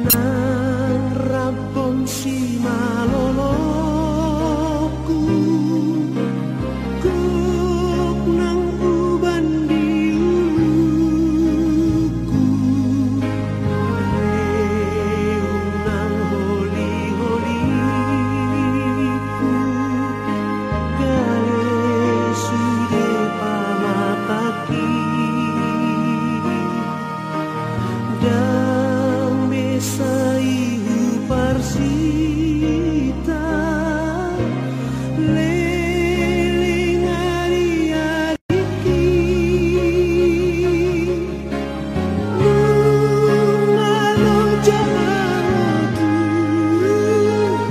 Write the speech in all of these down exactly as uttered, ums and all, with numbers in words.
Nang rap on simalolongku, gok nang uban di uluku, leun nang holi-holiku, gale sude pamatangki. Ndang be sai huparsita leleng ari-ariki. Nunga loja au Tuhan,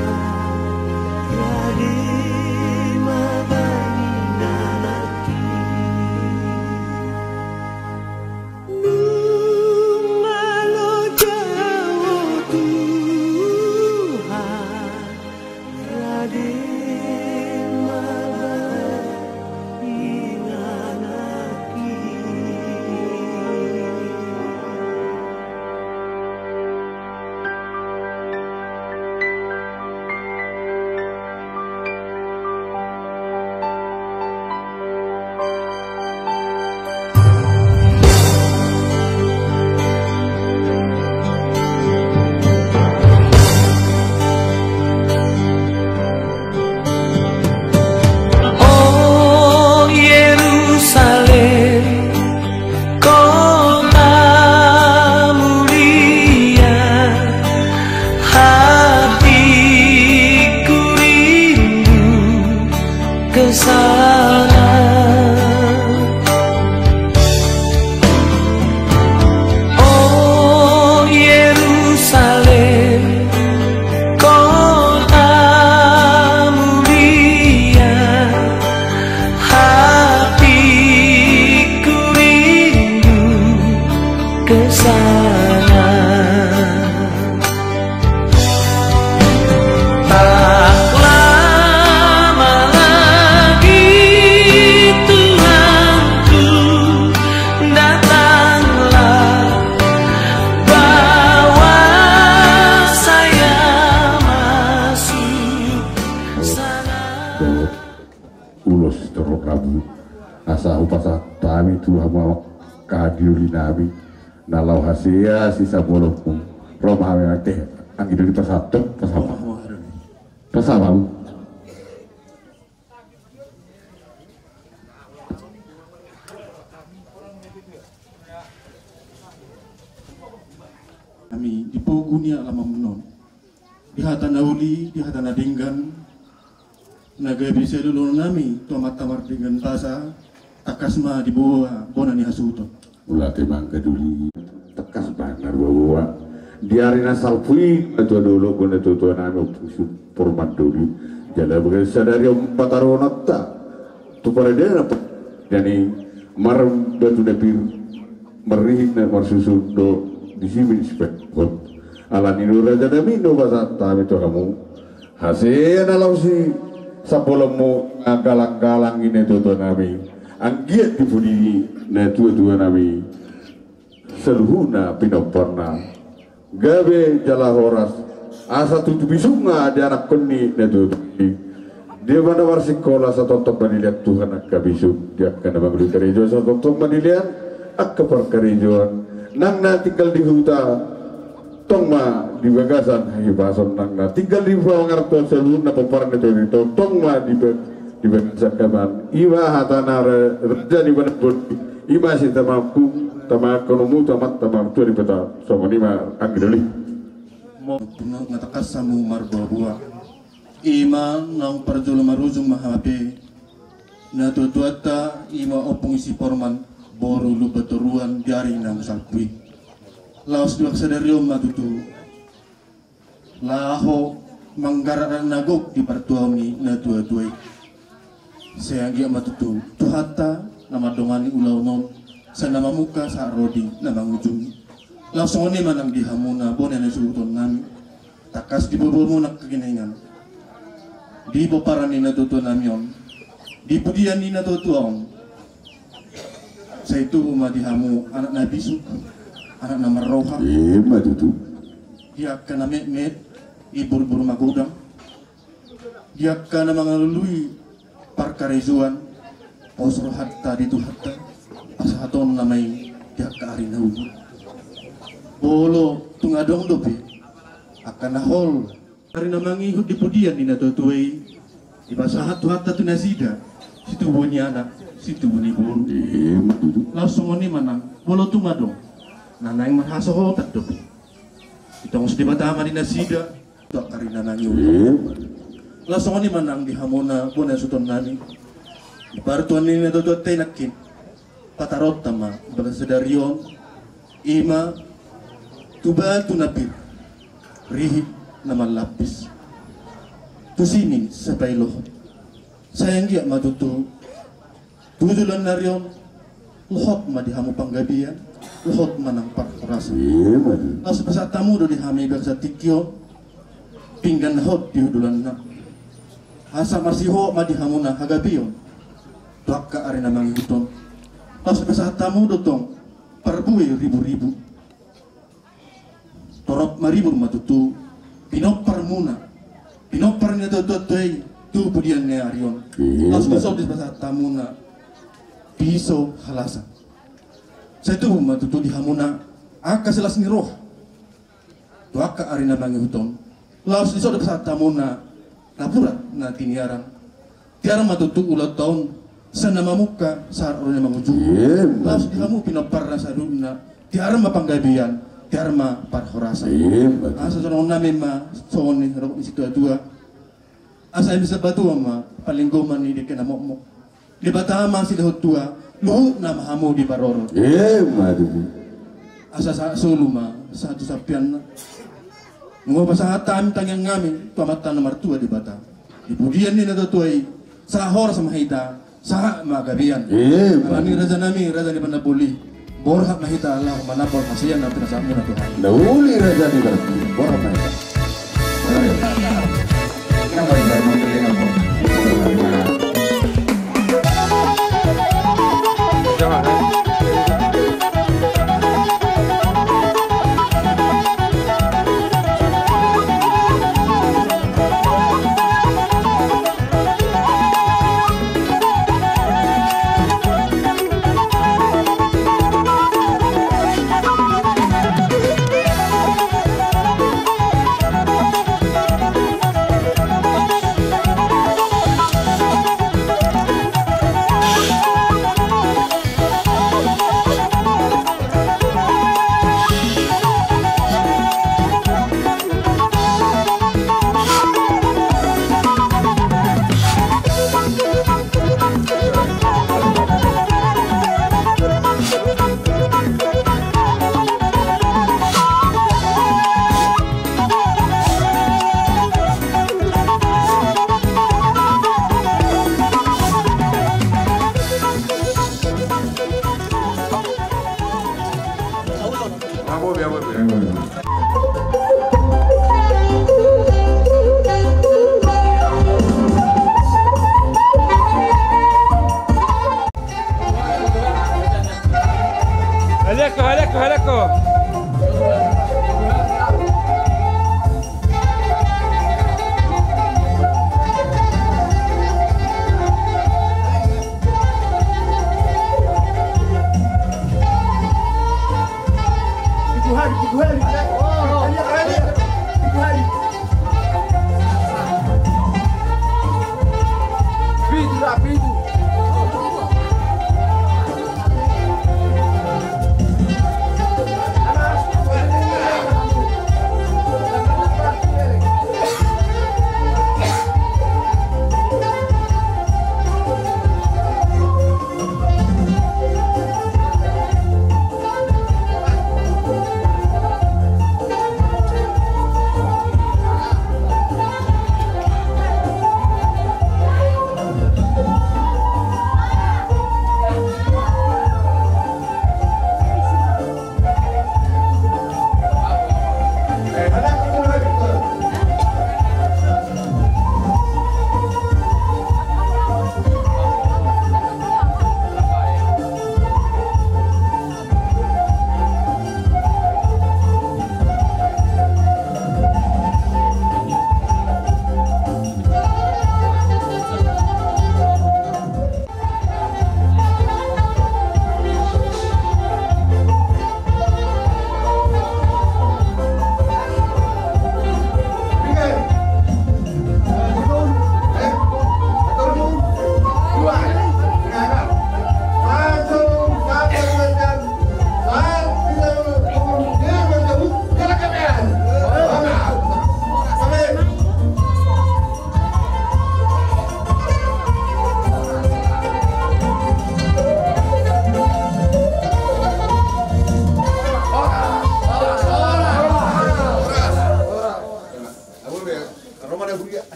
rade ma bahen anakki. Nunga loja au Tuhan, rade ma bahen anakki. O Yerusalem, kota mulia, hatiku rindu ke sana. O Yerusalem, kota mulia, hatiku rindu ke sana. Tak lama lagi Tuhanku datanglah, bawa saya masuk sana. Ulos torop rambu, asa hupasahat hami tu hamu angka doli nami, na laho hasea sisambolonmu. Ro ma hami, anggi doli, pasahat, pasahat. Pasahat. Hami di pogu ni alamanmuna on, di hata na uli, di hata na denggan, na gabe sialualuhon nami tu Amanta Pardenggan Basa, tangkas ma diboa bona ni hasuhuton. Mauliate ma angka doli, tangkas ma na ruaboa. Di ari na salpu i, na tua dolok, na tuatua nami, Ompu Sumpur Mandoli, jala bagas sadari on pataruhononta tu parade na pa-, jadi marbatu na pir, marrihit na marsusun do, disi ma sipaihut. Alani i do raja nami, hupasahat hami tu hamu hasea na laho sisambolonmu, na galang-galang i na tuatua nami, anggiat di pudi ni na tuatua nami saluhutna pinomparna gabe jala horas, asa tutu bisuk ma di anakkon ni na tuatua i. Di angka na marsikola, asa tongtong ma dilehon Tuhan angka bisuk, di angka na mangolu karejo, asa tongtong ma dilehon angka parkarejoan. Nang na tinggal di huta, tong ma di bagasan hahipason, nang na tinggal di pamangarantoan, saluhutna pomparan ni tondi, tong ma di ba-, di bagasan hahipason. I ma hata ni ra-, raja ni Badan Boti, Ima sitamampung, tama angka unumu, tama, tama tua di peta, songon ima anggi doli. Mo-, na tangkas hamu marboa-boa. Ima naung parjolo marujung ma hape. Natua-tuanta ima Ompung Siporman, boru Lumbantoruan di ari naung salpu i. Laos di bagasan sadari on ma tutu. Laho manggarar na gok di partuaon ni natua-tua i. Sai anggiat ma tutu Tuhanta na mandongani ulaon on, sian na mamungka sahat ro di na mangujungi. Laos songon i ma nang di hamuna bona ni suhutonnami. Tangkas di boaboamuna angka ginengan, di pomparan ni natua-tuanami on, di pudian ni natua-tua on. Sai tubu ma di hamu anak na bisuk, anak na marroha. Ima tutu. Di angka na metmet, di borbor magodang. Di angka na mangalului parkarejoan, pos rohanta di Tuhanta, pasahatonna ma i di angka ari na uli. Molo tung adong dope angka na hol, ari na mangihut di pudian ni natua-tua i, dipasahat Tuhanta tu nasida situbu ni anak, situbu ni boru. Ima tutu. Laos songon i ma nang molo tung adong na naeng marhasohotan dope, ditongos Debata ma di nasida tu angka ari na mangihut. Ima tutu. Laos songon i ma nang di hamuna bona ni suhutonnami. Di partuaon ni natua-tuanta i nangkin, pataronta ma di bagasan sadari on. Ima tu batu na pir, rihit na mallapis, tu sining sai lohot. Sai anggiat ma tutu tu joloan ni ari on, lohot ma di hamu panggabean, lohot ma nang parhorasan. Ima tutu. Laos pasahat hamu do di hami bagasan tingki on pinggan na hot di hundulanna, asa marsihohot ma di hamuna hagabeon tu angka ari na mangihut on. Laos pasahat hamu do tong parbue ribu-ribu. Torop maribur ma tutu pinomparmuna, pinompar ni natua-tuanta i tu pudian ni ari on. Ima. Laos dison dipasahat hamuna piso halasan. Sai tubu ma tutu di hamuna angka silas ni roha tu angka ari na mangihut on. Laos dison dipasahat hamuna napuran na tiniaran. Tiar ma tutu ulaonta on, sian na mamungka sahat ro di na mangujungi. Ima. Laos di hamu pinomparna saluhutna, tiar ma panggabean, tiar ma parhorasan. Ima. Asa songon nami ma songon nidok ni situa-tua. Asa eme sabatua ma palinggoman ni dengke na mokmok, Debata ma silehon tua, luhutna ma hamu diparorot. Ima tutu. Asa sahat solu ma sahat tu sampeanna. Nunga pasahat hami tangiang nami tu Amanta na martua Debata, di pudian ni natua-tua i, sahat horas ma hita, sahat ma gabean. Ima. Alani raja nami, raja ni Panamboli, borhat ma hita laho manambol hasian na pinasahatmuna tu hami. Na uli raja ni Panamboli, borhat ma hita. Haleko, haleko, haleko. Pitu hari, pitu hari. Pitu hari. Pitu lah, pitu.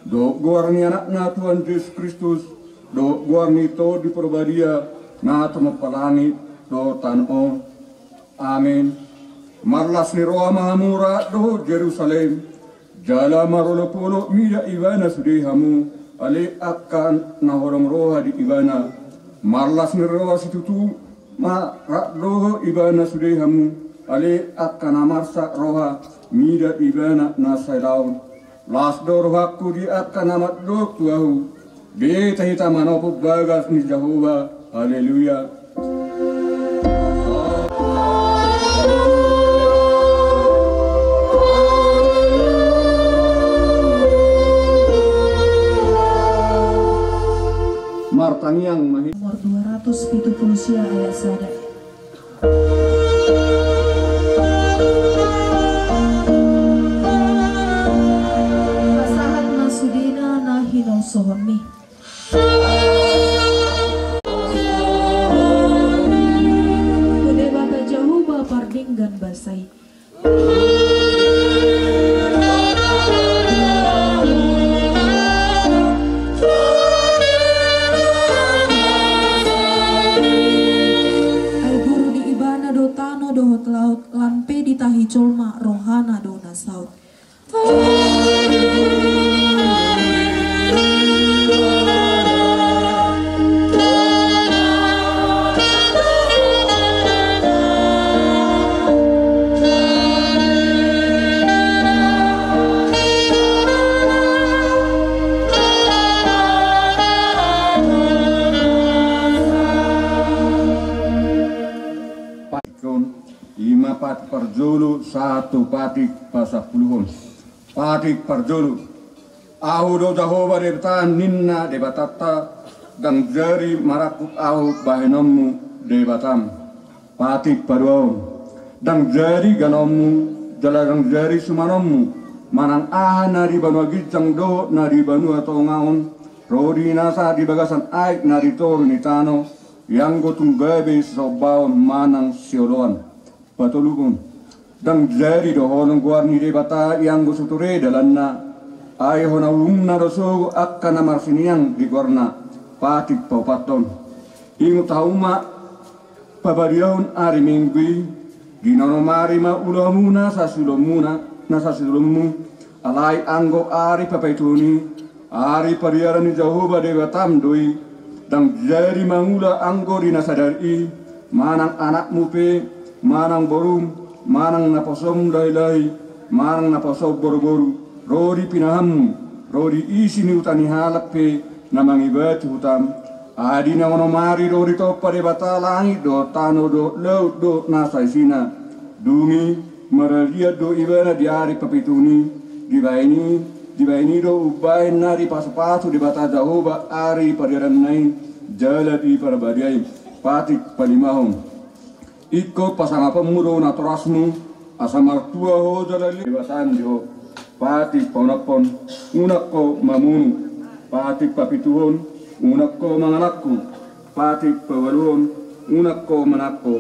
Dohot goar ni Anakna Tuhan Jesus Kristus, dohot goar ni Tondi Parbadia, na tumompa langit dohot tano on. Amen. Marlas ni roha ma hamu rap dohot Jerusalem, jala marolopolop mida ibana sude hamu, ale angka na holong roha di ibana. Marlas ni roha situtu ma rap dohot ibana sude hamu, ale angka na marsak roha mida ibana na sailaon. Las do rohangku di angka na mandok tu ahu. Beta hita manopot bagas ni Jahowa. Haleluya. Martangiang ma hita. Nomor dua ratus pitu pulu sia ayat sada. Pasahat ma sudena na hinaholonganmi. Tu Debata Jahowa pardenggan basa i. Ai guru ni ibana do tano dohot laut, lam pe ditahi jolma rohana do na saut. Patik on, ima patik parjolo sahat tu patik pasampuluhon. Patik parjolo. Ahu do Jahowa Debata ninna Debatanta, ndang jadi marangkup ahu bahenonmu Debatam. Patik paduahon. Ndang jadi ganonmu, jala ndang jadi sumanonmu, manang aha na di banua ginjang dohot na di banua tonga on, ro di nasa di bagasan aek na di toru ni tano, ianggo tung gabe sisombaon manang sioloan. Patoluhon. Ndang jadi dohonon goar ni Debata ianggo so ture dalanna, ai hona umumna do sogo angka na marsininang di goarna. Patik paopathon. Ingot hamu ma pabadiahon ari Minggu i, ginonom ari ma ulaonmuna sasudonmuna, na sasudonmu, alai anggo ari papaituhon i, ari pariaran ni Jahowa Debatam do i, ndang jadi mangula anggo di na sadari i, manang anakmu pe, manang borum, manang naposom lahilahi, manang naposom boruboru, ro di pinahanmu, ro di isi ni huta ni halak pe na mangibati hutam. Ai di na onom ari do ditompa Debata langit dohot tano dohot laut dohot nasa isina. Dung i maraliat do ibana di ari papituhon i, dibahen i, dibahen i do umbahen na dipasupasu Debata Jahowa ari pariaranna i, jala diparbadiai. Patik palimahon. Ingkon pasangaponmu do natorasmu, asa martua ho jala liat Debatam di ho. Patik paonomhon. Unang ho mamunu. Patik papituhon. Unang ho mangalangku. Patik paualuhon. Unang ho manangko.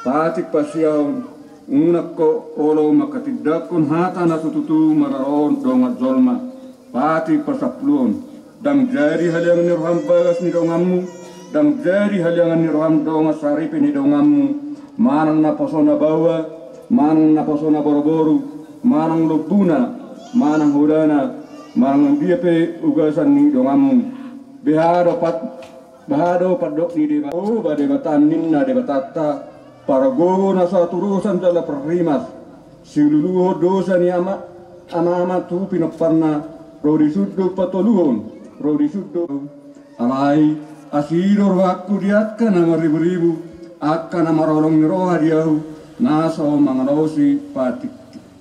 Patik pasiahon. Unang ho olo manghatindanghon hata na so tutu maradophon dongan jolma. Patik pasampuluhon. Ndang jadi haleangan ni roham bagas ni donganmu, ndang jadi haleangan ni roham dongan saripe ni donganmu, manang naposona baoa, manang naposona boruboru, manang lombuna, manang hodana, manang dia pe ugasan ni donganmu. Beha do pat-, beha do pandok ni Deba-, o ba Debata ninna Debatanta, pargogo na so hatudosan jala parrimas, siluluhon dosa ni ama, ama-ama tu pinomparna, ro di sundut patoluhon, ro di sundut. Alai, asi do rohangku di angka na marriburibu, angka na marholong ni roha di ahu, na so mangalosi patik,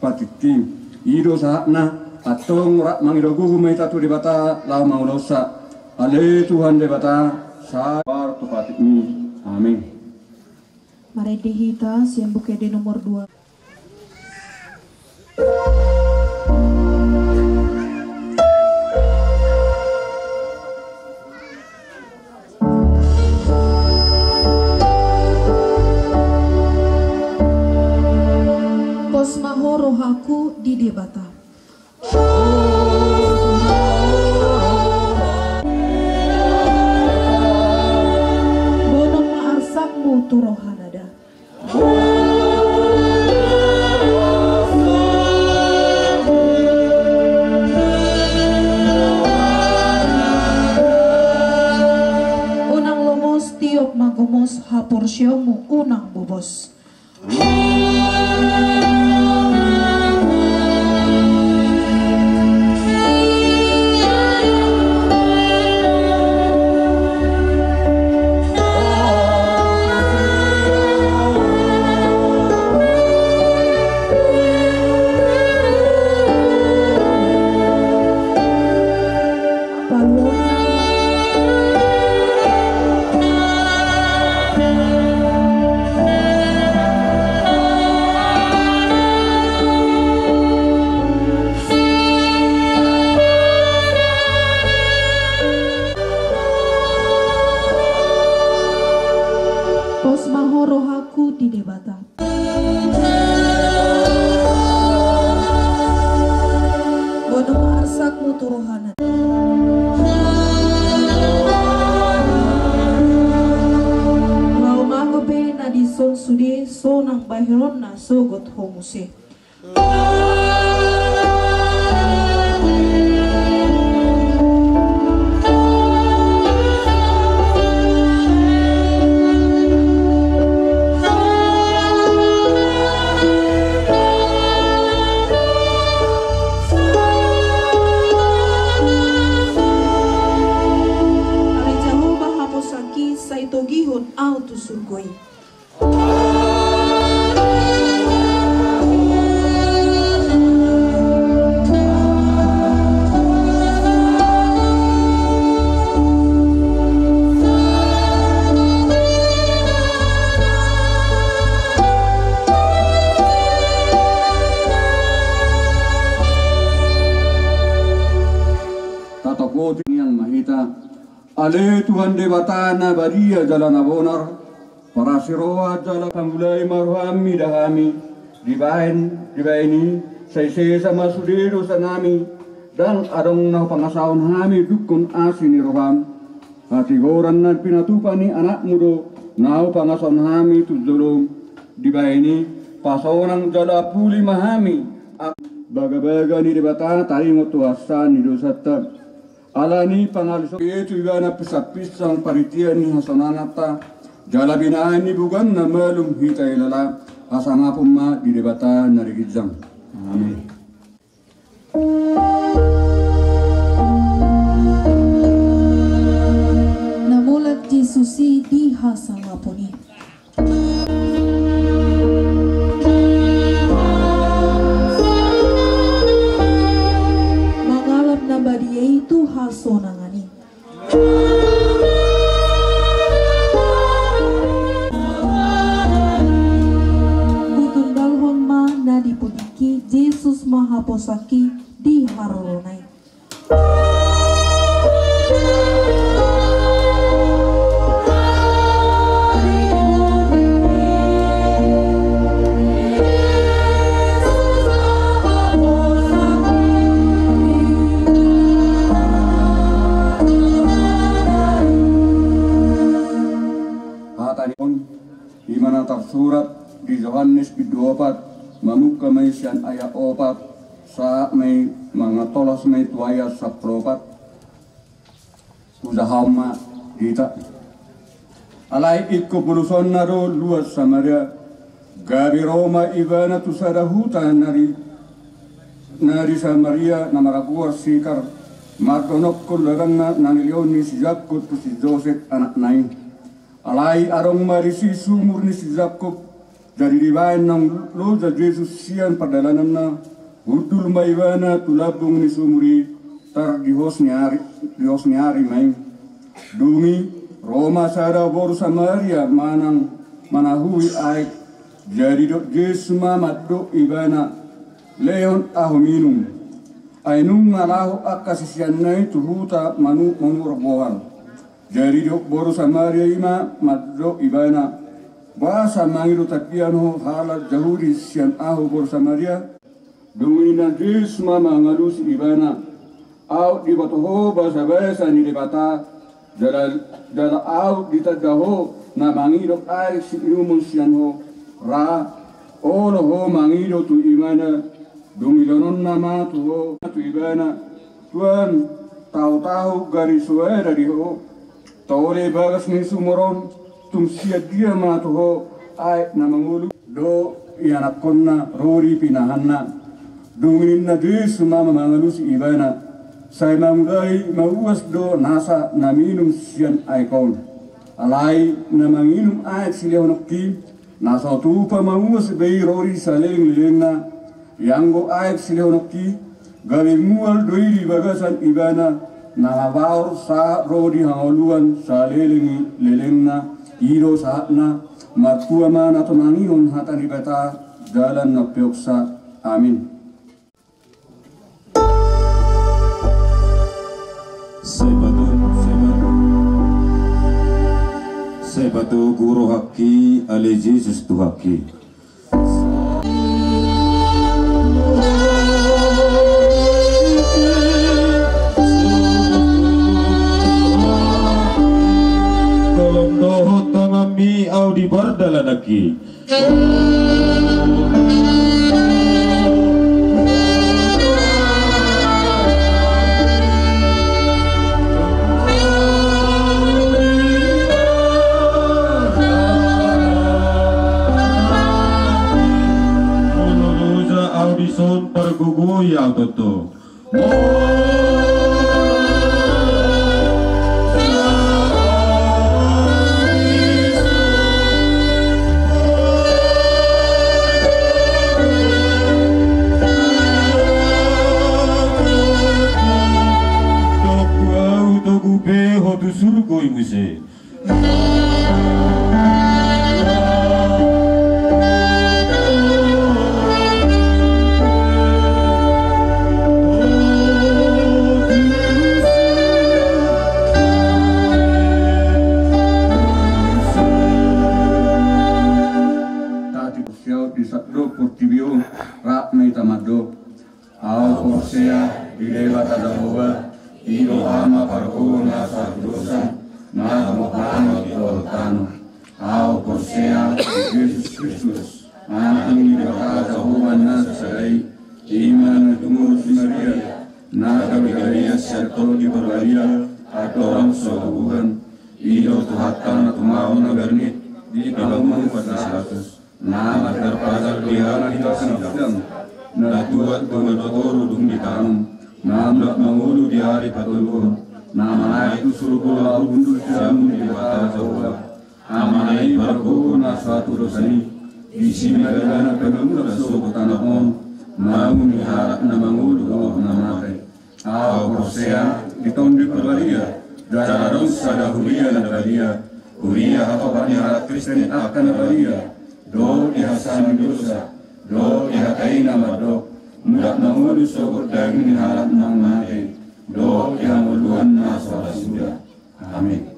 patikki. I do sahatna, antong rap mangido gogo ma hita tu Debata laho mangulahonsa. Ale Tuhan Debata, sabar tu patikmi. Amin. Marende hita sian Buku Ende nomor dua. Pos ma ho rohangku di Debata. Porseaonmu unang bobos. Pos ma ho rohangku di Debata. Boan ma arsakmu tu rohana. Laho mago pe na dison sude sonang bahenonna sogot ho muse. Ale Jahowa, haposangki, sai togihon ahu tu surgo i. Tatopoti nian ma hita. Ale Tuhan Debata na badia jala na bonar, parasi roha jala pangulai ma roham mida hami, dibaen, dibaen i, sai sesa ma sude dosanami, ndang adong na hupangasahon hami dungkon asi ni roham. Hatigoran na pinatupa ni anakmu do, na hupangasahon hami tu jolom, dibaen i, pasonang jala puli ma hami, a-, bagabaga ni Debata taringot tu hasesaan ni dosanta. Alani pangaluson i tu ibana pisangpisang panitia ni hasonanganta, jala binahen ni buganna malum hita ilala, hasangapon ma di Debata na di ginjang. Amin. Na mulak Jesus i di hasangapon i. Mangalap na badia i tu hasonangan i. Hutundalhon ma na di pudingki, Jesus ma haposangki di harorona i. Hata ni on, i ma na tarsurat di Johannes bindu opat, mamungka ma i sian ayat opat, sahat ma i, mangatolhas ma i tu ayat sampulu opat. Hujahahon ma di hita. Alai ingkon bolusonna do luat Samaria, gabe ro ma ibana tu sada huta na di, na di Samaria na margoar Sikar, mardonokkon ladangna na nilehon ni si Jakkob tu si Josep anakna i. Alai adong ma disi sumur ni si Jakkob, jadi dibaen naung loja Jesus sian pardalananna, hundul ma ibana tu lambung ni sumur i, tar di hos ni ari, di hos ni ari ma i. Dung i, ro ma sada boru Samaria manang manahui aek, jadi didok Jesus ma mandok ibana, "Lehon ahu minum." Ai nunga laho angka siseanna i tu huta manu-, manuhor bohal. Jadi didok boru Samaria i ma mandok ibana, "Boasa mangido tapian ho halak Jahudi sian ahu boru Samaria?" Dung i ninna Jesus ma mangalusi ibana, "Aut diboto ho basabasa ni Debata, jala, jala aut ditanda ho na mangido aek siinumon sian ho, ra, olo ho mangido tu ibana." Dung i lehononna ma tu ho, tu ibana, "Tuan, tahu-tahu gari soada di ho, tole bagas ni sumur on, Tung sian dia ma tu ho aek na mangolu? Do ianakhonna ro di pinahanna. Dung i ninna Jesus ma mangalusi ibana: Sai mangulai mauas do nasa na minum sian aek on. Alai na manginum aek silehononki, na so tupa mauas be i ro di saleleng lelengna. Ianggo aek silehononki, gabe mual do i di bagasan ibana, na mabaor sahat ro di hangoluan saleleng lelengna. I do sahatna. Martua ma na tumangihon hata ni Debata, dalan na umpeopsa. Amin. Sai patogu, sai patogu, sai patogu rohangki ale Jesus Tuhanki. Tolong dohot tanganmi ahu di pardalananki. Molo loja ahu dison, pargogoi ahu toto. Togu ahu, togu pe ho tu surgo i muse. Tati siaut di sandok portibi on, rap na ita mandok. Ahu porsea di Debata Jahowa, i do Ama pargogo na so hatudosan, na tumompa di tano. Ahu porsea di Jesus Kristus, Anak ni Debata Jahowa na sasada i, i ma na tumurus ni Maria, na gabe galean sian Tondi Parbadia, andorang so bubuhan. I do Tuhanta na tumaon na bernit di pamunuan na satus. Na marpajar di ari na sinabilang, na tuat tu na toru dung ditanom, na mulak mangolu di ari patoluhon, na manaek tu surgo laho hundul siamun di Debata Jahowa. Amana i pargogo na so hatudosan i, disi ma ibana pe na mulak sogot tano on, mamun di halak na mangolu dohot na mate. Ahu porsea di Tondi Parbadia, jala adong sada huria na badia, huria hatopan ni halak Kristen angka na badia, dohot di hasesaan ni dosa, dohot di hata i na mandok, mulak mangolu sogot daging ni halak na mate, dohot di hangoluan na so ra suda. Amin.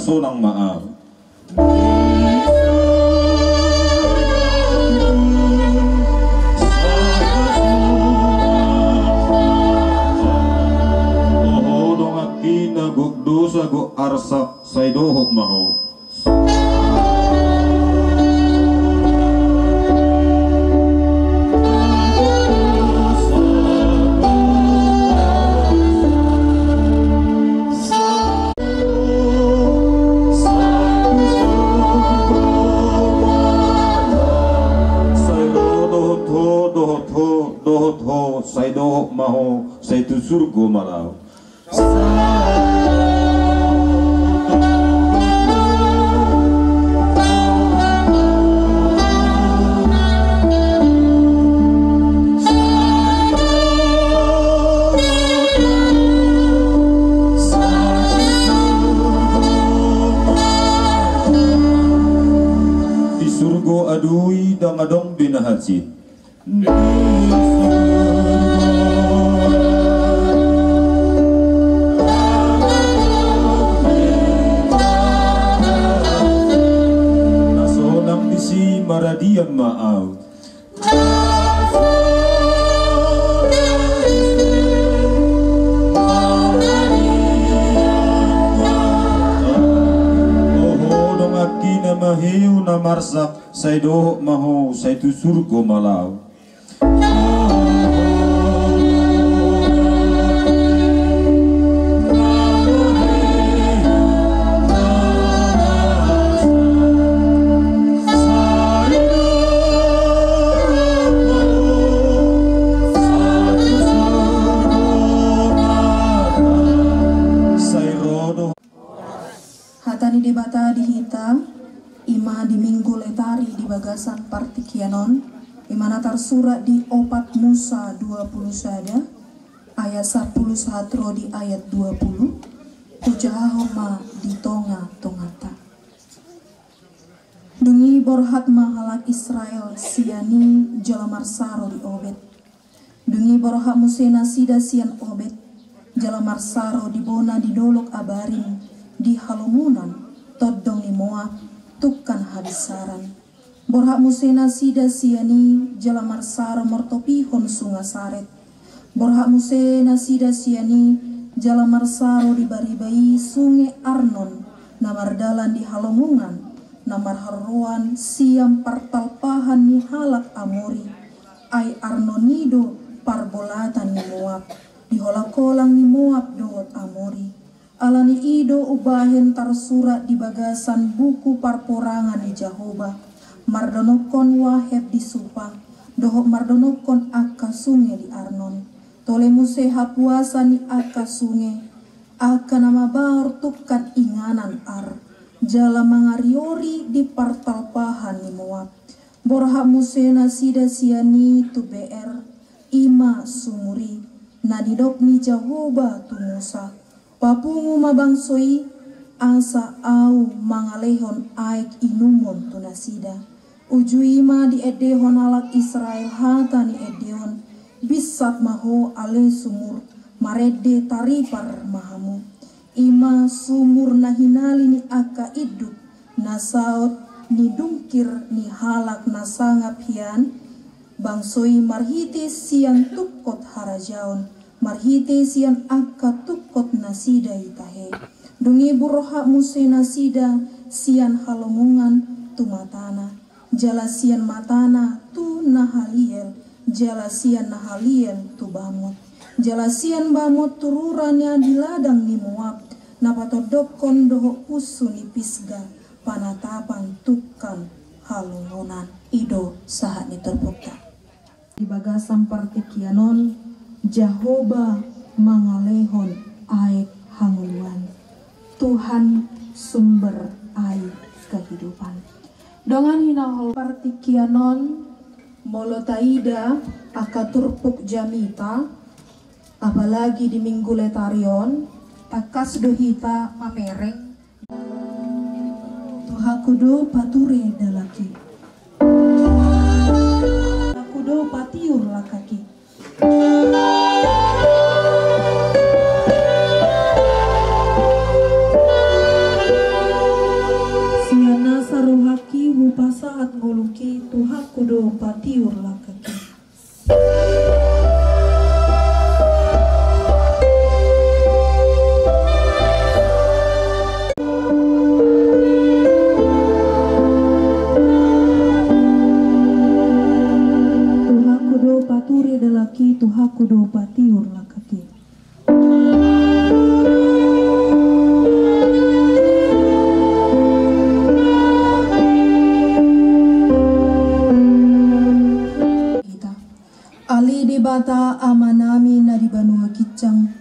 sonang ma au. Oho, donganki na gok dosa, gok arsak, sai dohot ma ho. Sai dohot ho, dohot ho, dohot ho, sai dohot ma ho, sai tu surgo ma laho. Di surgo adui ndang adong be na hansit. Na sonang disi maradian ma au. Oho, donganki na maheu na marsak, sai dohot ma ho, sai tu surgo ma laho. Hata ni Debata di hita, i ma di Minggu Letari di bagasan partingkian on, i ma na tarsurat di opat Musa dua pulu sada, ayat sampulu sahat ro di ayat dua pulu, hujahahon ma di tonga-tonganta. Dung i borhat ma halak Israel sian i jala marsaro di Obed. Dung i borhat muse nasida sian Obed, jala marsaro di bona di dolok Abarim, di halongonan tondong ni Moab, tungkan habinsaran. Borhat muse nasida sian i jala marsaro martopihon sunga Saret. Borhat muse nasida sian i jala marsaro di bariba i sunge Arnon, na mardalan di halongonan, na marharoroan sian partalpahan ni halak Amori. Ai Arnon i do parbolatan ni Moab, di holang-holang ni Moab dohot Amori. Ala ni i do umbahen tarsurat di bagasan buku parporangan ni Jahowa, mardonokkon waheb di Supa, dohot mardonokkon angka sunge di Arnon. Tole muse hapuasan ni angka sunge, angka na mabaor tungkan inganan Ar, jala mangariori di partalpahan ni Moab. Borhat muse nasida sian i tu Beer, i ma sumur i, na nidok ni Jahowa tu Musa. Papungu ma bangso i, asa Ahu mangalehon aek inumon tu nasida. Uju i ma diendehon halak Israel hata ni ende on, binsat ma ho ale sumur, marende taripar ma hamu. I ma sumur na hinali ni angka induk, na saut ni dungkir ni halak na sangap hian, bangso i marhite sian tungkot harajaon, marhite sian angka tungkot nasida i tahe. Dung i borhat muse nasida sian halongonan tu matana, jala sian matana tu Nahaliel, jala sian Nahaliel tu bamot, jala sian bamot tu rura na di ladang ni Moab, na patondokkon dohot punsu ni Pisga, panatapan tungkan halongonan. I do sahat ni turpukta. Di bagasan partingkian on, Jahowa mangalehon aek hangoluan. Tuhan sumber air kehidupan. Dongan hinaholongan, partingkian on, molo taida angka turpuk jamita, apalagi di Minggu Letari on, tangkas do hita mamereng. Tuhanku do pature dalanki. Tuhanku do patiur langkangki. Laki Tuhanku do patiur langkaki. Ale Debata Amanami na di banua ginjang,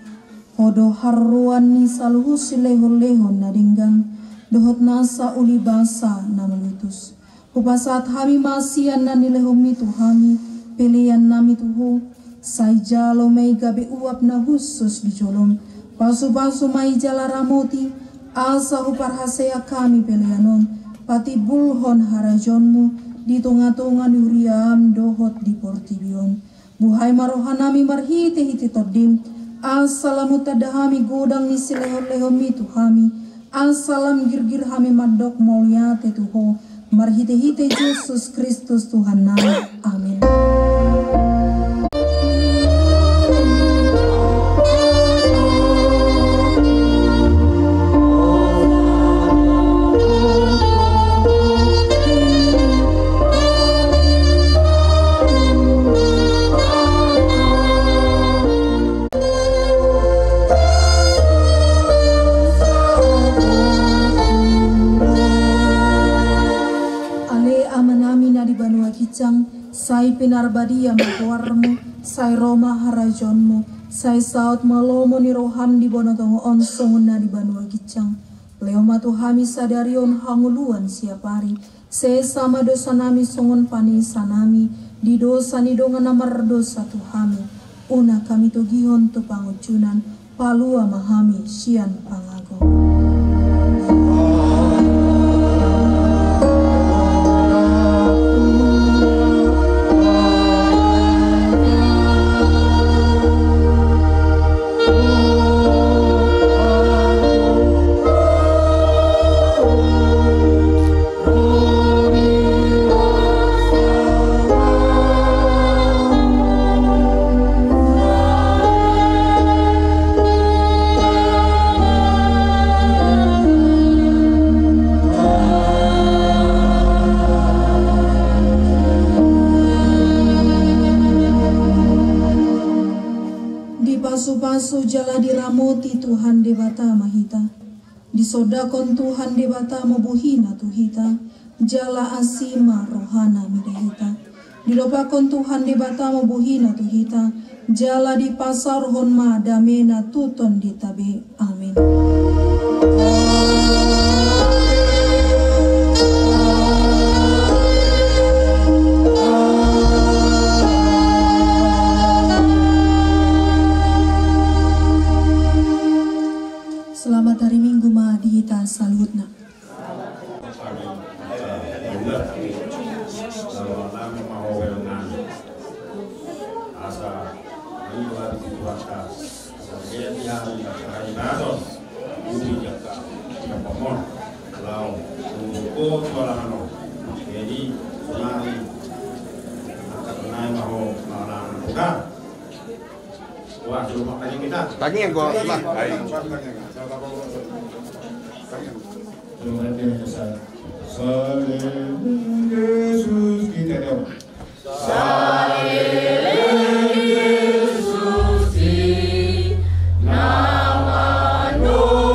Ho do haroroan ni saluhut silehonlehon na denggan, dohot nasa uli basa na malutus. Hupasahat hami ma sian na nilehonmi tu hami, peleannami tu Ho, sai jalo ma i gabe uap na hushus di jolom. Pasupasu ma i jala ramoti, asa huparhaseang hami pelean on, patimbulhon harajaonmu di tongatonga ni huriam dohot di portibi on. Buhai ma rohanami marhitehite Tondim, asa lam tanda hami godang ni silehonlehonmi tu hami, asa lam girgir hami mandok mauliate tu Ho, marhitehite Jesus Kristus Tuhannami. Amin. Ale Amanami na di banua ginjang, sai pinarbadia ma goarmu, sai ro ma harajaonmu, sai saut ma lomo ni roham di banua tonga on songon na di banua ginjang. Lehon ma tu hami sadari on hangoluan siapari, sesa ma dosanami songon panesanami di dosa ni dongan na mardosa tu hami. Unang hami togihon tu pangunjunan, palua ma hami sian pangago. Dipasupasu jala diramoti Tuhan Debata ma hita. Disondangkon Tuhan Debata ma bohina tu hita, jala asi ma rohana mida hita. Didompakkon Tuhan Debata ma bohina tu hita, jala dipasaorhon ma damena tu tondinta be. Amin. Selamat hari Minggu ma di hita saluhutna. Tangiang gua, Bang. Ai. Saleleng Jesus i na mandongani.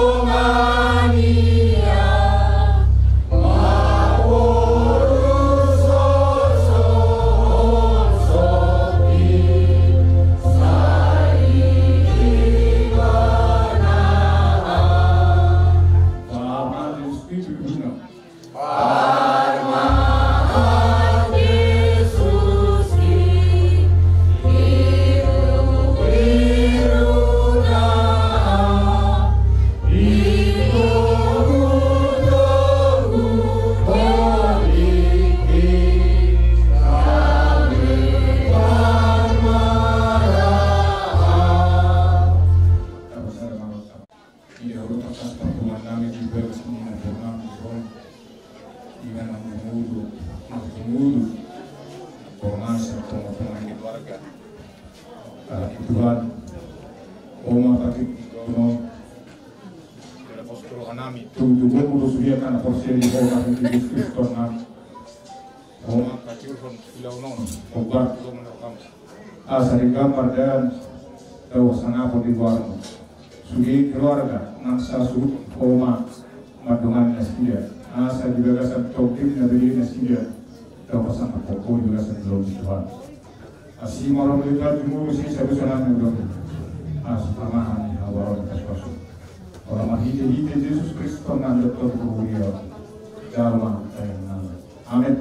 Ia, urutan pas parpunguan nami di bagas ni na bornami on. Inganan mangudut, mangudut. Bornasa, tonga-tonga ni keluarga. Anak Tuhan. Oma patik di kono. Kira pos ke roha nami. Tunggu gomur suria kana porsi di kota di Kristus nami. Oma patik di kono. Obat. Asa denggan mardalan dao sangapon di goarmu. Sude keluarga nang sasuhut ho ma mandongani nasida. Asa di bagasan tondi na bere nasida dao pasahathon ho di bagasan joloan ni Tuhan. Asi ma roha ni Tuhan jumolo, sai sabusanan ni ulaon. Asa pasahat ni habaron kaspasu. Ora marhite-hite Jesus Kristus na ndok tu kuria. Jalo ma tayang nami. Amen.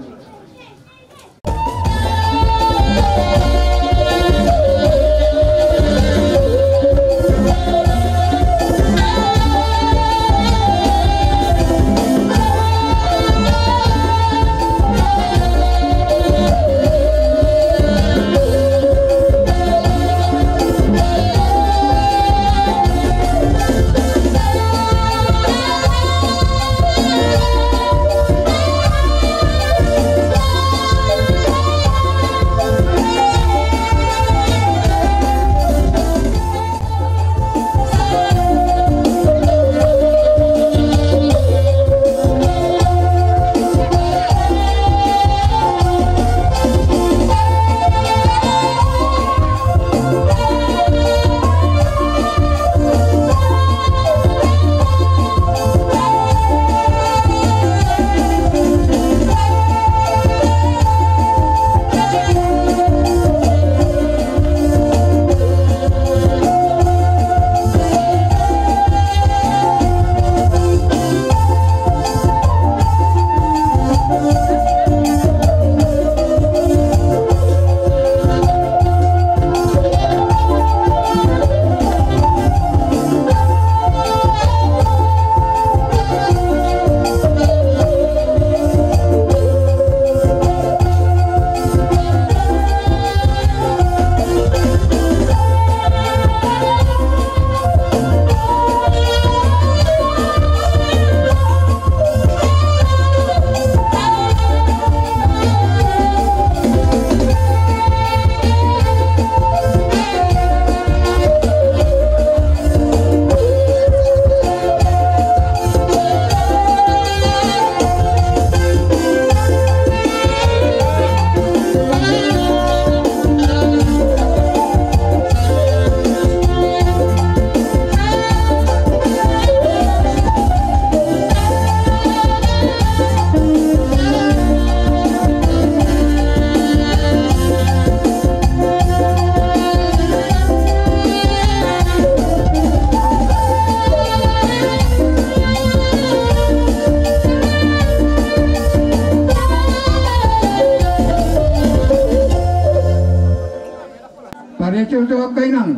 Parejo jo angka inang,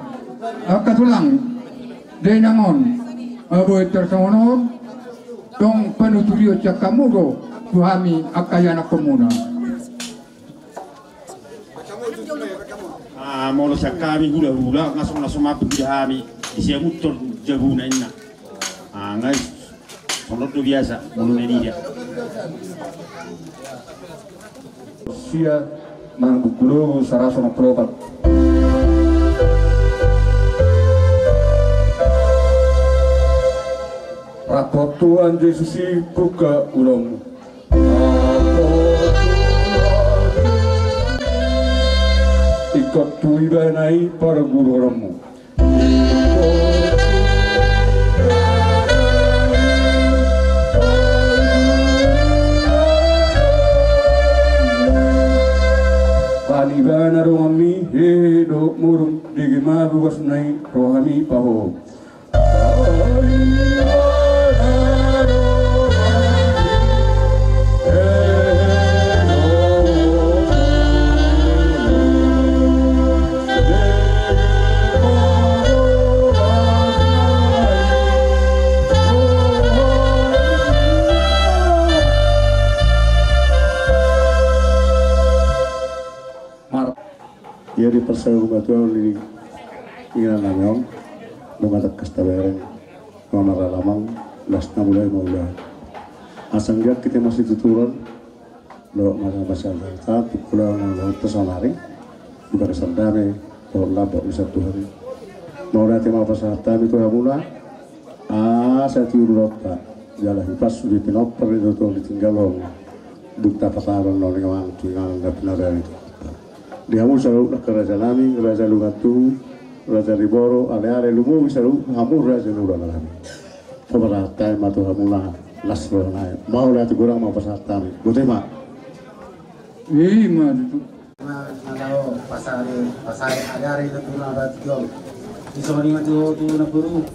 angka tulang, dainang on, abo eter songon on, tong panuturion sian hamu do tu hami angka ianakhonmuna. Ah, molo sian hami hulahula, nga so, nga so mampu di hami, di siamun tol jaguna inna. Ah, nga i songon on do biasa molo na nida. Sia manang buku logo saraso na pelopat. Rap Tuhan Jesus i buka ulaonmu. Ingkon tu ibana i parguruonmu. Panibanan donganmi, hehe dohot murung, dege ma bogasna i rohami pahohom. Mar- Ia dipasahat ma tu ahu ni inganan nami on, nunga tangkas tabereng, nunga marhala amang, las na mulai ma ulaon. Asa anggiat hita masitutulan, dohot marhala amang, sian hita tu ulaon na ulaonta saonari, di bagasan dame dohot lambok ni sian Tuhan i. Mauliate ma hupasahat hami tu hamuna, asa tiur ulaonta, jala hipas sude pinompar ni itoto ditinggalhon, dung tapasahat on nang tu inganan na pinabereng i. Di hamu saluhut angka raja nami, raja Lungan Tubu, raja Riboro, ale-ale, lumobi saluhut hamu raja ni hulahula nami. Pasahat hami ma tu hamuna las roha nami. Mauliate godang ma pasahat hami. Botima. Ima tutu. Ima na laho pasahat, pasahat ale-ale na tu na bati on. Di songon i ma tu, tu na boru.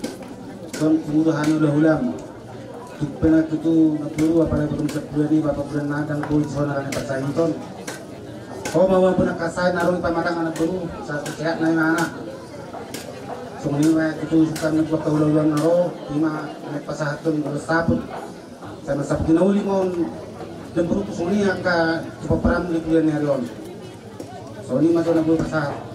Songon tu hami hulahulam. Tung pe na tutu na boru, apalagi boru na sampulu i, bapa boru na dang boi songon na pasahaton. Ho ma boru na kasai na ro i pamatang na boru, sahat sehat na imana. Songon i ma tutu sukan na buat hulahulam na ro, ima na pasahaton boru saput. Sama saput na uli ma on, dan boru tu songon i angka tu paparam di kuliah ni ari on. Songon i ma tu na boru pasahat.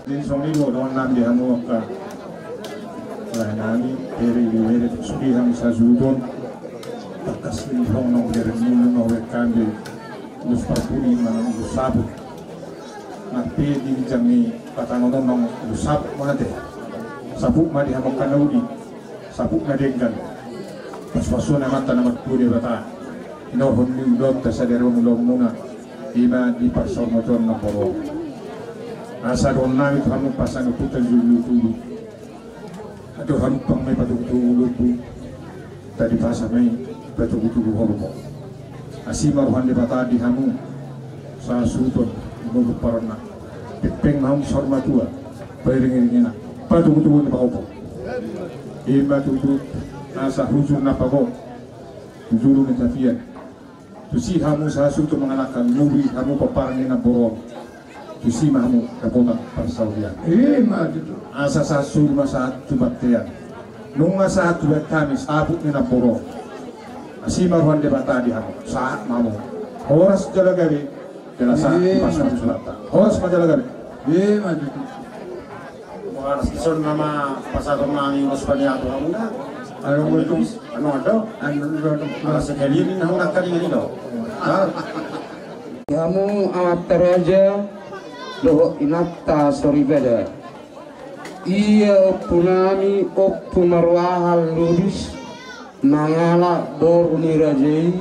Jadi songon i do dongan nami di hamu angka raja nami, bere di bere, sude hami sasuhuton. Tangkas ni hong nong bere mulu nong wek kambe. Ulos parpudi manang ulos saput. Nang pe di ginjang ni patangon on nong ulos saput ma ate. Saput ma di hamu angka na uli, saput na denggan. Pasupasu ni Amanta na martua Debata. Inorhon ni ulaonta sadari on ulaonmuna. Ima di parsaurmatuaon na porong. Asa dohonon nami tu hamu pasangaponta jolo tubu. Ado halumpang ma i patogutogu lombu, tadi pasa ma i patogutogu horbo. Asi ma roha ni Debata di hamu sasuhuton, molo parna pengpeng ma hamu saur matua, pairingiringina patogutogu ni pahompu. Ima tutu asa hujur na pago tu julu ni tapian. Tusi hamu sasuhuton mangalangka, nuri hamu pomparan ni namboru on. Tusi ma hamu dapotan parsaulian. Ima tutu. Asa sasuru ma sahat tu bontean. Nunga sahat tu bontean hami saput ni namboru on. Asi ma roha ni Debata di hamu. Sahat ma hamu. Horas jala gabe. Jala sahat tu pasupasu ni Amanta. Horas ma jala gabe. Ima tutu. Horas, dison nama pasahaton nami ulos paniato hamuna. Anu, anu, anu, anu, anu, anu. Ala sekali ni nahu nangkaningan i do. Hamu amanta raja dohot inanta soripada. Ia ompu nami Ompu Maruahal Lubis mangalap boru ni raja i,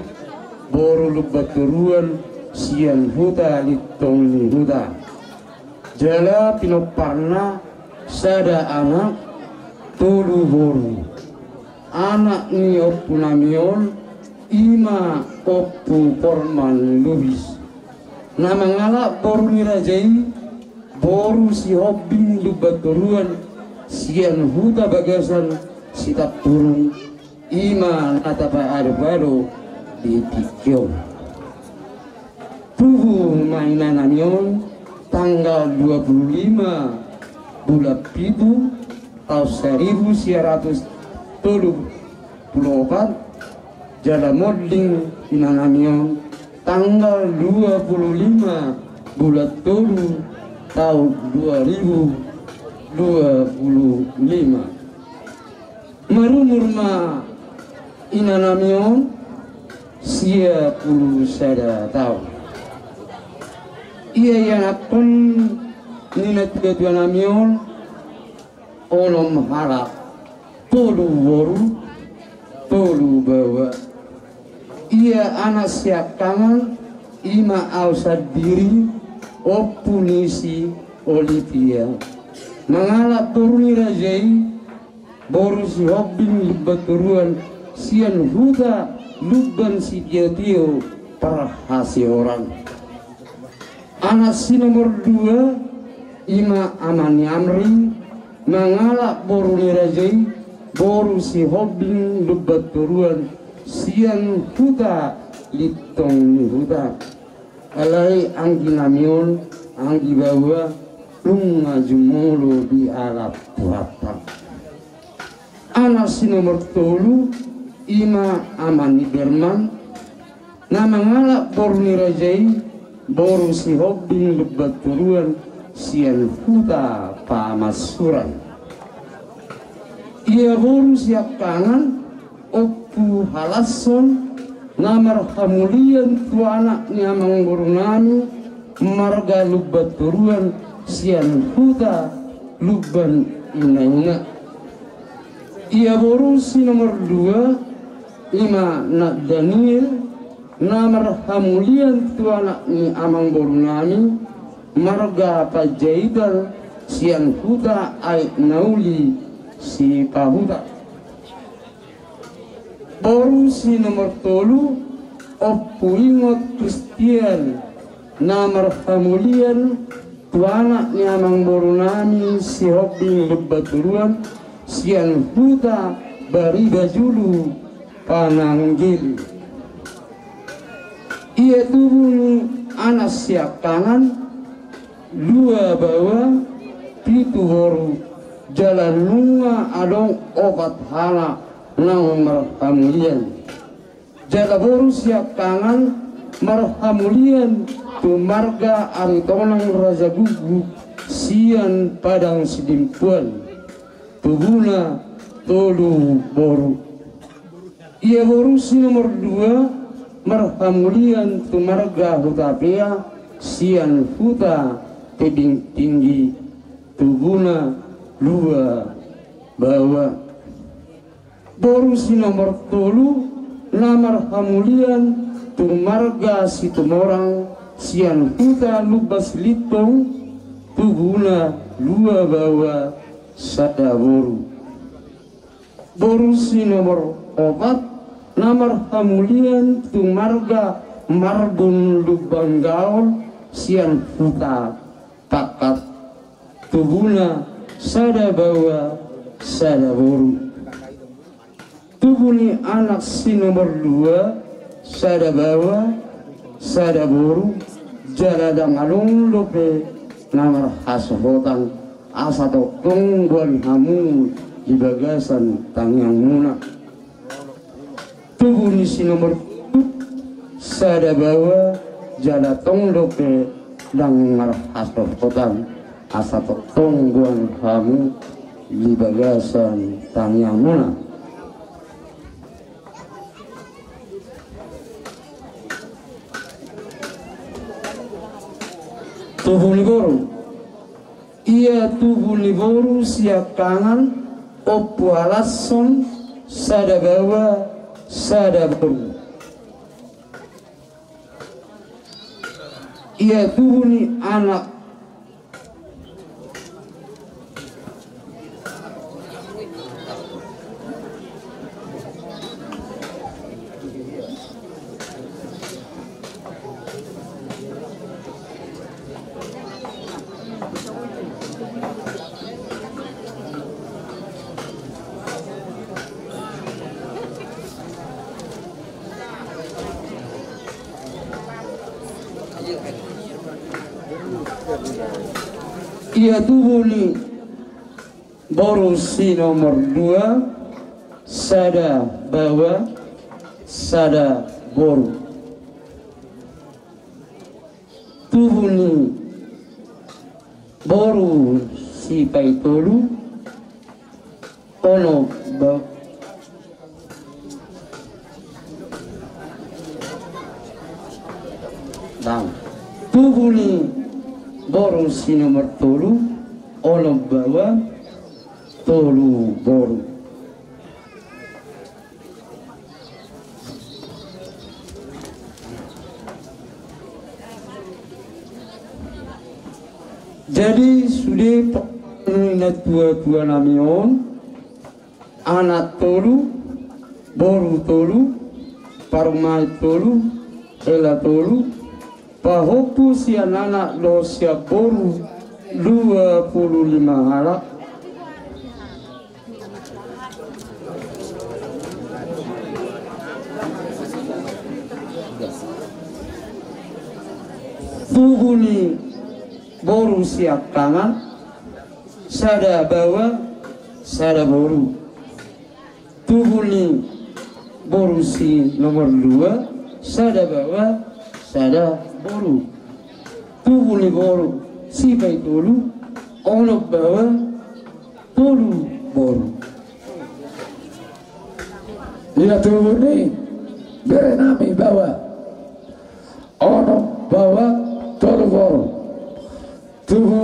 boru Lumbantoruan sian Huta Lintong ni Huta. Jala pinomparna sada anak, tolu boru. Anak ni ompu nami on ima Ompu Porman Lubis. Na mangalap boru ni raja i, boru Sihombing Lumbantoruan sian Huta Bagasan Sitampurung. Ima na tapaadopado di tingki on. Tubu ma ina nami on tanggal dua puluh lima bulan pitu taon saribu sia ratus tolu puluh opat, jala monding ina nami on tanggal dua puluh lima bulan tolu taon dua ribu dua puluh lima. Marumur ma ina nami on sia pulu sada taon. Ia ianakhon ni natuatua nami on onom halak, tolu boru, tolu baoa. Ia anak siangkangan ima au sandiri, Ompu ni si Olivia. Mangalap boru ni raja i, boru Sihombing Lumbantoruan sian Huta Lumban Sitiotio Parhasihoran. Anak si nomor dua ima ama ni Amri, mangalap boru ni raja i, boru Sihombing Lumbantoruan sian Huta Lintong ni Huta. Alai anggi nami on, anggi baoa, nunga jumolo dialap Tuhanta. Anak si nomor tolu ima ama ni Berman, na mangalap boru ni raja i, boru Sihombing Lumbantoruan sian Huta Pamassuran. Ia boru siangkangan Ompu Halasson Na marhamulian tu anak ni amangborunami marga Lumban Toruan sian huta Lumban Inaina. Ia boru si nomor dua, ima na Daniel, na marhamulian tu anak ni amangborunami marga Panjaitan sian huta Aek Nauli Sipahuta. Boru si nomor tolu, Ompu Ingot Kristian, na marhamulian tu anak ni amangborunami Sihombing Lumban Toruan sian huta Baribajulu Pananggil. Ia tubu ni anak siangkangan, lua baoa, pitu boru, jala nunga adong opat halak naung marhamulian. Jala boru siangkangan marhamulian tu marga Aritonang Raja Guguk sian Padang Sidimpuan, tubuna tolu boru. Ia boru si nomor dua marhamulian tu marga Hutapea sian huta Tebing Tinggi, tubuna lua baoa. Boru si nomor tolu na marhamulian tu marga Situmorang sian huta Lumban Silintong, tubuna lua baoa sada boru. Boru si nomor opat na marhamulian tu marga Marbun Lumban Gaol sian huta Pakkat, tubuna sada baoa sada boru. Tubu ni anak si nomor dua, sada baoa sada boru, jala ndang adong dope na marhasohotan, asa tongtong boan hamu di bagasan tangiangmuna. Tubu ni si nomor tolu, sada baoa, jala tong dope ndang marhasohotan, asa tongtong boan hamu di bagasan tangiangmuna. Tubu ni boru. Ia tubu ni boru siangkangan, Ompu Alasson, sada baoa sada boru. Ia tubu ni anak Ia tubu ni boru si nomor dua, sada baoa sada boru. Tubu ni boru si paitolu, onom ba-, bang. Tubu ni boru si nomor tolu, onom baoa tolu boru. Jadi sude pa-, na tua-tua nami on, anak tolu, boru tolu, parumaen tolu, hela tolu, pahompu sian anak dohot sian boru dua pulu lima halak. Tubu ni boru siangkangan, sada baoa sada boru. Tubu ni boru si nomor dua, sada baoa sada boru. Tubu ni boru si paitolu, onom baoa tolu boru. Ia tubu ni bere nami baoa onom baoa tolu boru. Tubu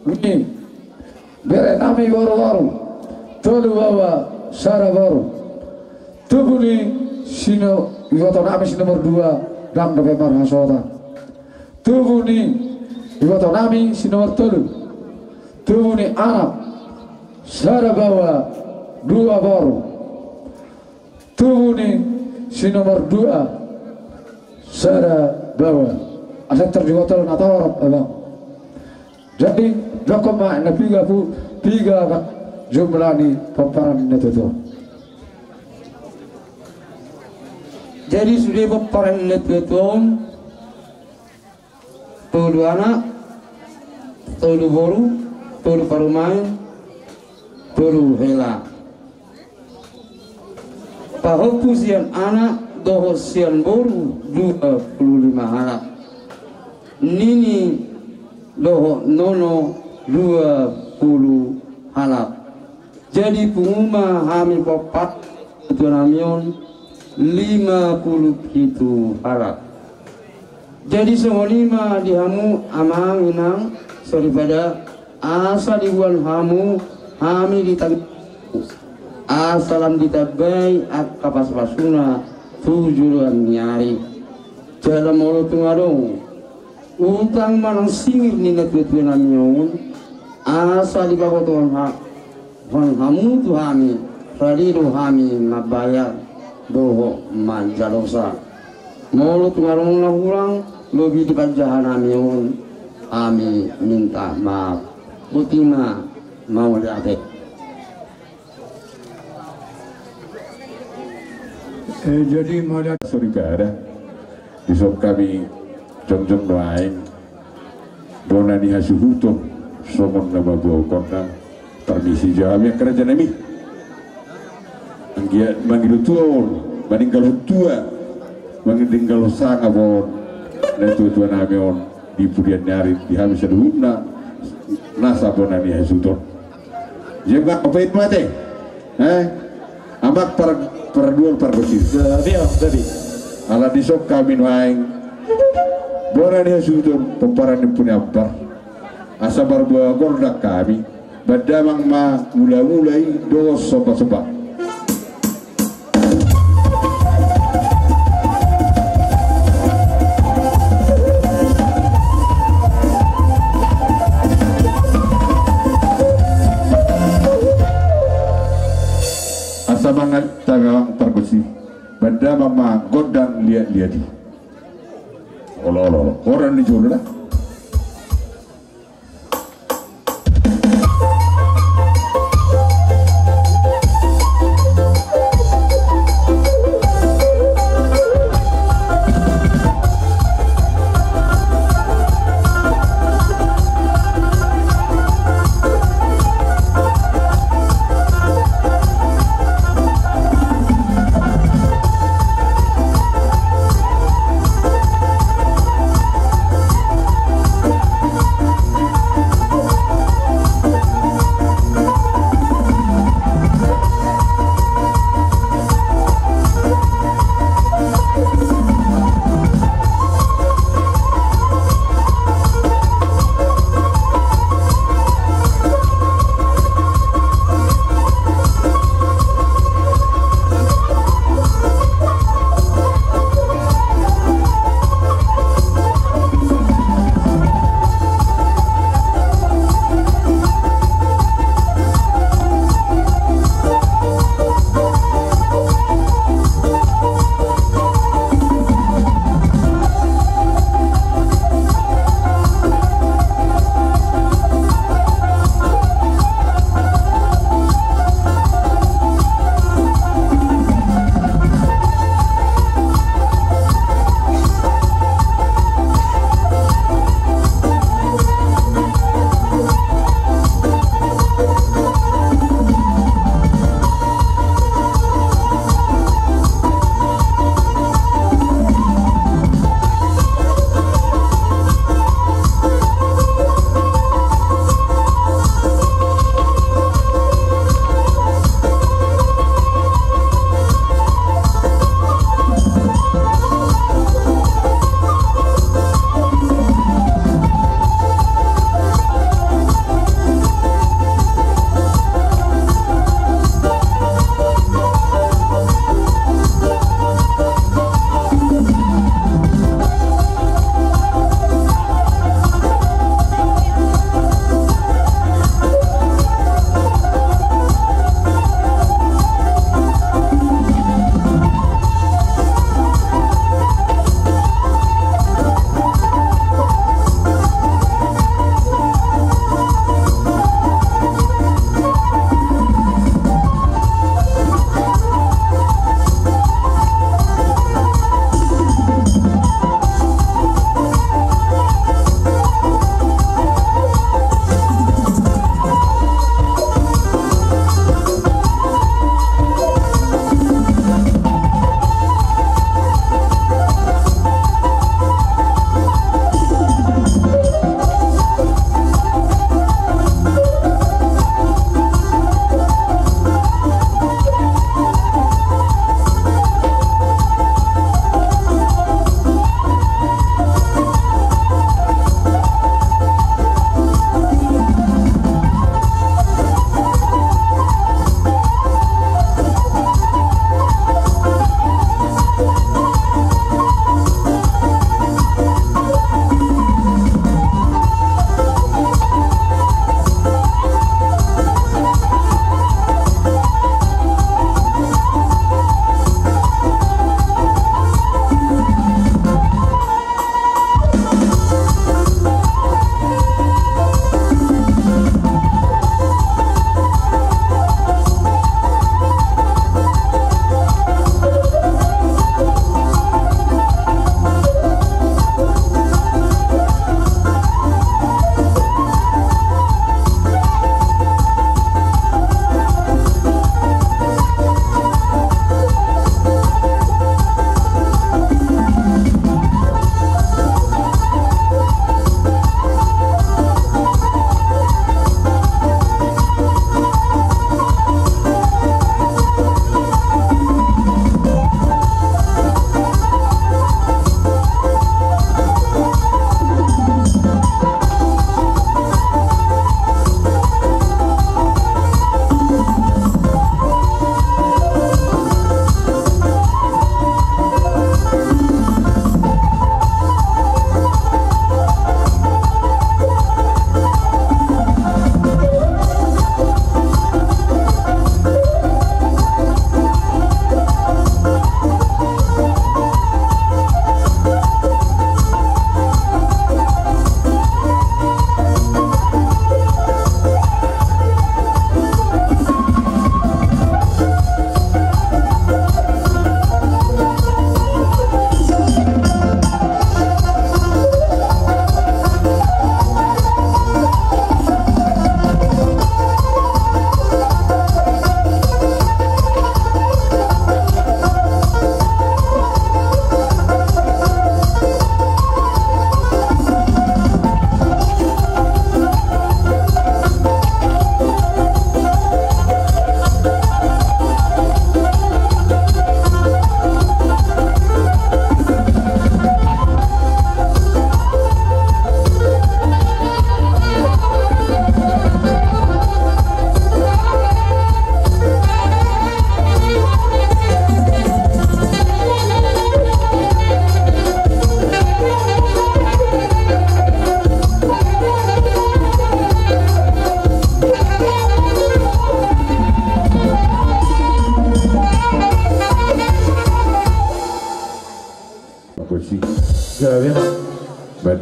ni bere nami boruboru, tolu baoa sada boru. Tubu ni sino-, iboto nami si nomor dua, ndang dope marhasohotan. Tubu ni iboto nami si nomor tolu, tubu ni anak, sada baoa dua boru. Tubu ni si nomor dua, sada baoa. Asa tarjual na torop, abang. Jadi, dokkon ma na piga pu-, piga jumlah ni pomparan ni na tuatua. Jadi, sude pomparan ni na tuatua on, tolu anak, tolu boru, tolu parumaen, tolu hela. Pahompu sian anak dohot sian boru dua pulu lima halak. Nini dohot nono dua pulu halak. Jadi pungu ma hami pomparan ni na tuatua nami on lima pulu pitu halak. Jadi songon i ma di hamu amang inang soripada, asa diboan hamu hami di tangiang, asa lam ditambai angka pasupasuna tu joloan ni ari. Jala molo tung adong utang manang singir ni na tuatua nami on, asa dipabotohon ha-, hon hamu tu hami, rade do hami mambayar dohot manjalosa. Molo tung adong na hurang lobi di panjaha nami on, hami minta maaf. Boti ma, mauliate. Eh, jadi mauliate. Soripada, dison hami jongjong nuaeng, bona ni hasuhuton, songon na mamboan gondang. Permisi jo hami angka raja nami. Anggiat mangido tua on, maninggalhon tua, maninggalhon sangap on na tuatua nami on di pudian ni ari, di hami saluhutna nasa bona ni hasuhuton. Jemma, apa itu mate? Eh? Amak par-, pardual pargonsi. Jadi, jadi. Ala dison hami nuaeng, bona ni hasuhuton, pomparan ni Ompu ni Ambar. Asa marboa gondang hami, bahen damang ma mulamula i dohot sombasomba. Asa mangan tagamang pargonsi, bahen damang ma gondang liatliat i. Olo, olo, olo. Gondang ni jolo da.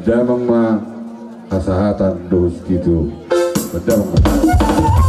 Damang ma hasahatan dohot situ. Damang ma.